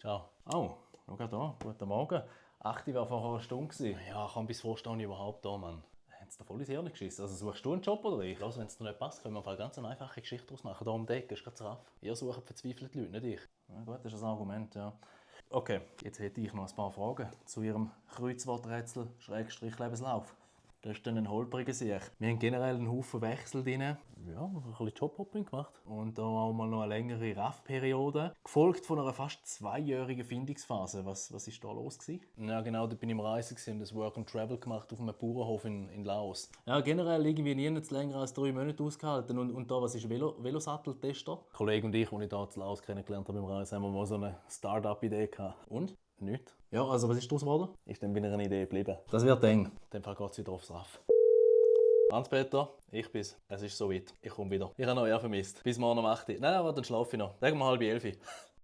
Ciao. Oh, schau da, guten Morgen. 8 Uhr war vorher eine Stunde gewesen. Ja, komm, bis vorstehen überhaupt da, Mann. Haben sie da voll ins Hirn geschissen? Also suchst du einen Job oder ich? Los, wenn es dir nicht passt, können wir eine ganz einfache Geschichte daraus machen. Hier um die Ecke, ist gerade raff. Ihr sucht verzweifelte Leute, nicht ich. Na gut, das ist ein Argument, ja. Okay, jetzt hätte ich noch ein paar Fragen zu Ihrem Kreuzworträtsel Lebenslauf. Das ist dann ein holpriger Sieg. Wir haben generell einen Haufen Wechsel drin. Ja, ein bisschen Jobhopping gemacht. Und da auch mal noch eine längere RAF-Periode. Gefolgt von einer fast 2-jährigen Findungsphase. Was ist da los gewesen? Ja, genau, da bin ich im Reisen und das Work and Travel gemacht auf einem Bauernhof in Laos. Ja, generell irgendwie nie länger als 3 Monate ausgehalten. Und da, was ist Velosatteltester? Ein Kollege und ich, als ich hier in Laos kennengelernt habe im Reisen, haben wir mal so eine Start-up-Idee gehabt. Und? Nichts. Ja, also was ist daraus geworden? Ist dann bei einer Idee geblieben. Das wird eng. In dem Fall geht es wieder aufs Raff. Hans-Peter, ich bin's. Es ist soweit. Ich komme wieder. Ich habe noch eher vermisst. Bis morgen um 8 Uhr. Nein, aber dann schlafe ich noch. Sagen wir 10:30.